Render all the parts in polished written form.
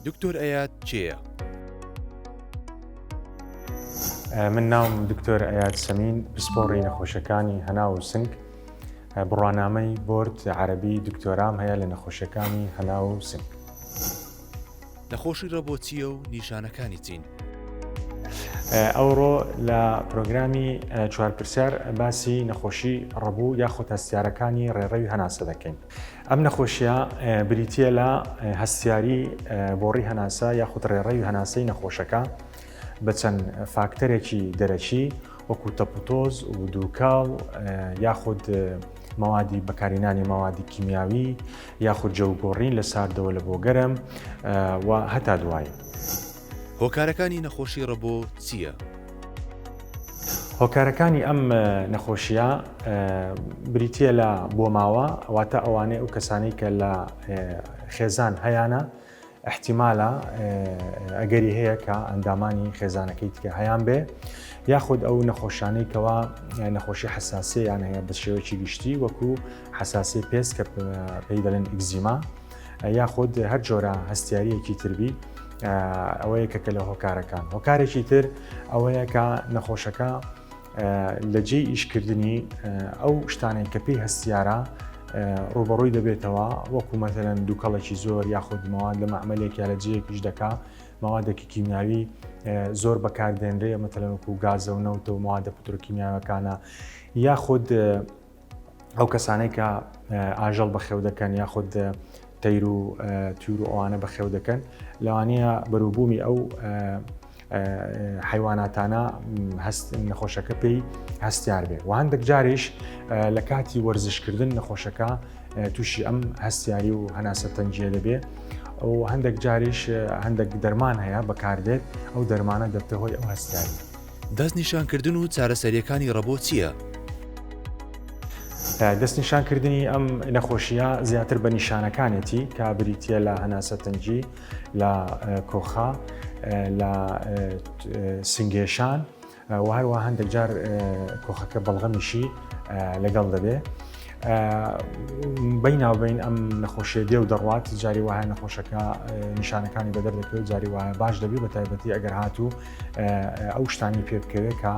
دکتۆر ئەیاد کێیە؟ من ناوم دکتۆر ئەیاد سەمین پسپۆڕی نەخۆشەکانی هەناو و سنگ بڕوانامەی بۆرد عەرەبی دکتۆرام هەیە لە نەخۆشیەکانی هەناو و سنگ. نەخۆشی ڕەبۆ چییە و نیشانەکانی چین؟ ئەوڕۆ لە پرۆگرامی چوار پرسیار باسی نەخۆشی ڕەبوو یاخود هەستیارەکانی ڕێڕەوی هەناسە دەکەین. ئەم نەخۆشیە بریتییە لە هەستیاری بۆڕی هەناسە یاخود ڕێڕەوی هەناسەی نەخۆشەکە بە چەند فاکتەرێکی دەرەکی وەکو تەپوتۆز و دووکاڵ یاخود مەوادی بەکارهێنانی مەوادی کیمیاوی یاخود جەوگۆڕین لە ساردەوە لە بۆ گەرم و هەتا دوایی. هۆکارەکانی نەخۆشی ڕەبۆ چییە؟ هۆکارەکانی ئەم نەخۆشیە بریتە لە بۆماوە واتە ئەوانەی ئەو کەسانی کە لە خێزان هەیانە ئیحتیمالە ئەگەری هەیە کە ئەندامانی خێزانەکەی تکە هەیان بێ یاخود ئەو نەخۆشانەی کەوا نەخۆشی حساسیان هەیە بە شێوەیەکی گشتی وەکو حساسی پێست کە پێی دەڵێن ئیگزیما یاخود هەر جۆرە هەستیاریەکی تربی ئەوەیە کە لە هۆکارەکان هۆکارێکی تر ئەوەیە کە نەخۆشەکە لە جێی ئیشکردنی ئەو شتانەی کە پێی هەستیارە ڕوبەڕووی دەبێتەوە وەکو مەتەلەن دووکەڵێکی زۆر یاخود مەواد لە مەعمەلێک یا لە جێیەکیش دەکا مەوادێکی کیمیاوی زۆر بەکاردێنرێ مەتەلەن وەکو گازە و نەوتە و موادە پترۆکیمیاوەکانە یاخود ئەو کەسانەی کە ئاژەڵ بەخێو دەکەن یاخود تەیر و تور و ئەوانە بەخێو دەکەن لەوانەیە بەروبوومی ئەو حیواناتانە هەست نەخۆشەکە پێی هەستیار بێ و هەندێک جاریش لە کاتی وەرزشکردن نەخۆشەکە تووشی ئەم هەستیاری و هەناسە تەنگیە دەبێ و هەندێک جاریش هەندێک دەرمان هەیە بەکاردێت ئەو دەرمانە دەبتە هۆی ئەو هەستیاری. دەستنیشانکردن و چارەسەرییەکانی ڕەبۆ چییە؟ دەستنیشانکردنی ئەم نەخۆشیە زیاتر بە نیشانەکانێتی کە بریتە لە هەناسە تەنگی لە کۆخە لە سنگێشان و هەروە هەندێک جار کۆخەکە بەڵغەمیشی لەگەڵ دەبێ. بیناوبین ئەم نەخۆشیە دێ و دەڕوات جاری وایە نەخۆشەکە نیشانەکانی بەدەر دەکەوێت جاری وایە باش دەبی بە تایبەتی ئەگەر هاتوو ئەو شتانی پێ بکەوێت کە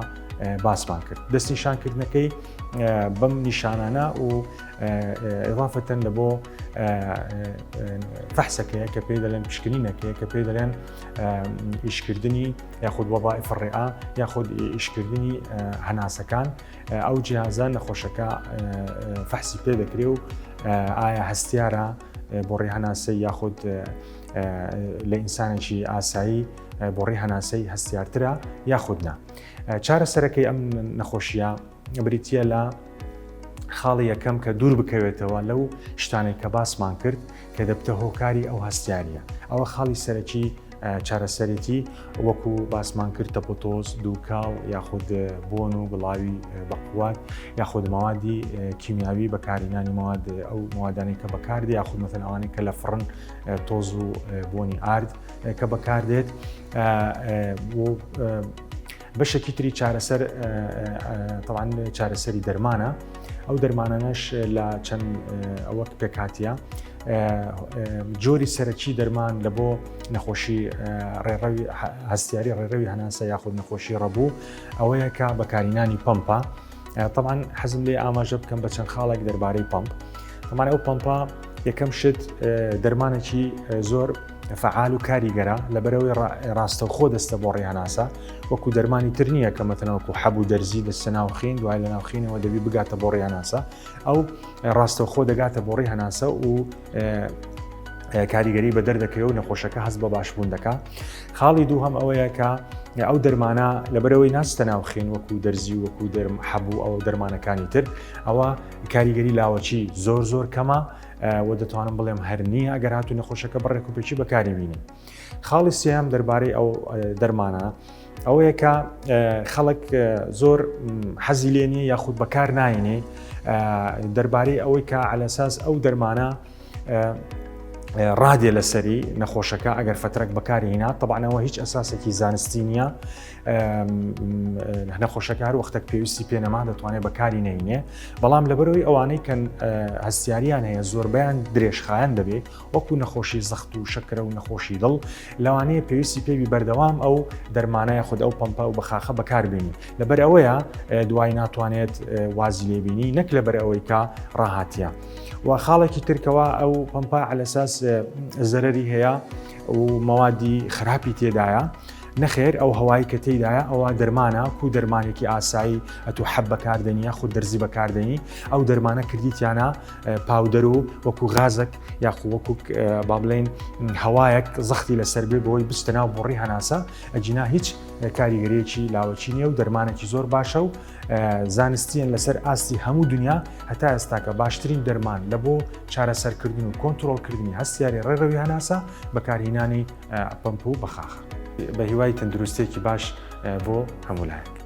باسمان کرد دەستنیشانکردنەکەی بەم نیشانانە و ئضافەتەن لە بۆ فەحسەکەیە کە پێی دەڵێن پشکنینەکەیە کە پێی دەڵێن ئیشکردنی یاخود وەظائف الرئە یاخود ئیشکردنی هەناسەکان ئەو جیازە نەخۆشەکە فەحسی پێ دەکرێ و ئایا هەستیارە بۆڕی هەناسەی یاخود لە ئینسانێکی ئاسایی بۆڕی هەناسەی هەستیارترە یاخود نا. چارەسەرەکەی ئەم نەخۆشیە بریتە لە خاڵی یەکەم کە دوور بکەوێتەوە لەو شتانێک کە باسمان کرد کە دەبتە هۆکاری ئەو هەستیاریە ئەوە خاڵی سەرەکی چارەسەرێتی وەکو باسمان کرد تەپۆتۆز دووکاڵ یاخود بۆن و گڵاوی بەقوات یاخود مەوادی کیمیاوی بەکارهێنانی مواد ئەو موادانەی کە بەکاردێ یاخود مەثەن ئەوانەی کە لە فڕن تۆز و بۆنی ئارد کە بەکاردێت بەشێکی تری چارەسەر تەوان چارەسەری دەرمانە ئەو دەرمانانەش لە چەند ئەوەک پێکهاتیە جۆری سەرەکی دەرمان لە بۆ نەخۆشی ڕێڕەوی هەستیاری ڕێڕەوی هەناسە یاخود نەخۆشی ڕەبوو ئەوەیە کە بەکارینانی پەمپە تەبعەن حەزم لێ ئاماژە بکەم بە چەند خاڵێک دەربارەی پەمپ تەمان ئەو پەمپە یەکەم شت دەرمانێکی زۆر فعال و کاریگەرە لەبەرەوەی ڕاستەوخۆ دەستە بۆ ڕیاناسە وەکو دەرمانی تر نییە کە مەتەنەوەکو حەب و دەرزی دەستە ناوخین دوای لە ناوخینەوە دەبی بگاتە بۆ ڕیاناسە ئەو ڕاستەوخۆ دەگاتە بۆڕی هەناسە و کاریگەری بە دەردەکەوێت و نەخۆشەکە هەست بە باشبوون دەکا خاڵی دووهەم ئەوەیە کە ئەو دەرمانە لەبەرەوەی ناچتە ناو خوێن وەکو دەرزی وەکو دەرم حەبوو ئەو دەرمانەکانی تر ئەوە کاریگەری لاوەکی زۆر زۆر کەمە و دەتوانم بڵێم هەر نییە ئەگەر هاتوو نەخۆشەکە بەڕێک و پێکی بەکاری بینی خاڵی سێهەم دەربارەی ئەو دەرمانە ئەوەیە کە خەڵک زۆر حەزی لێ نییە یاخود بەکار ناینێ دەربارەی ئەوەی کە علەساس ئەو دەرمانە. ڕادێ لەسەری نەخۆشەکە ئەگەر فترەک بەکاری هینا تەبانەوە هیچ ئەساسێکی زانستی نییە نەخۆشەکە هەر وەختێک پێویستی پێ نەما دەتوانێت بەکاری نەینێ بەڵام لەبەرەوەی ئەوانەی کە هەستیاریان هەیە زۆربیان درێژخایەن دەبێت وەکو نەخۆشی زەخت و شەکرە و نەخۆشی دڵ لەوانەیە پێویستی پێوی بەردەوام ئەو دەرمانە خود ئەو پمپە و بەخاخە بەکاربیێنی لەبەر ئەوەیە دوای ناتوانێت وازی لێبینی نەک لەبەر ئەوەی کە ڕاهاتە. و خاڵێکی ترکەوە ئەو پمپە علەساس زەرری هەیە و مەوادی خراپی تێدایە نەخێر ئەو هەوای کە تێدایە ئەوە دەرمانە کو دەرمانێکی ئاسایی ئەتو حەب بەکاردێنی یاخود دەرزی بەکاردێنی ئەو دەرمانە کردیتیانە powder و وەکو غازێک یاخو وەکو با بڵێن هەوایەک زەختی لەسەر بێ بۆی بچتە ناو بۆڕی هەناسە ئەجینا هیچ کاریگەریەکی لاوەکی نییە و دەرمانێکی زۆر باشە و زانستیان لەسەر ئاستی هەموو دنیا هەتا ئێستاکە باشترین دەرمان لە بۆ چارەسەرکردن و کۆنتترۆلکردنی هەستیاری ڕێڕەوی هەناسە بەکارهینانی پمپ و بەخاخە. بە هیوای تەندروستێکی باش بۆ هەموو لایەک.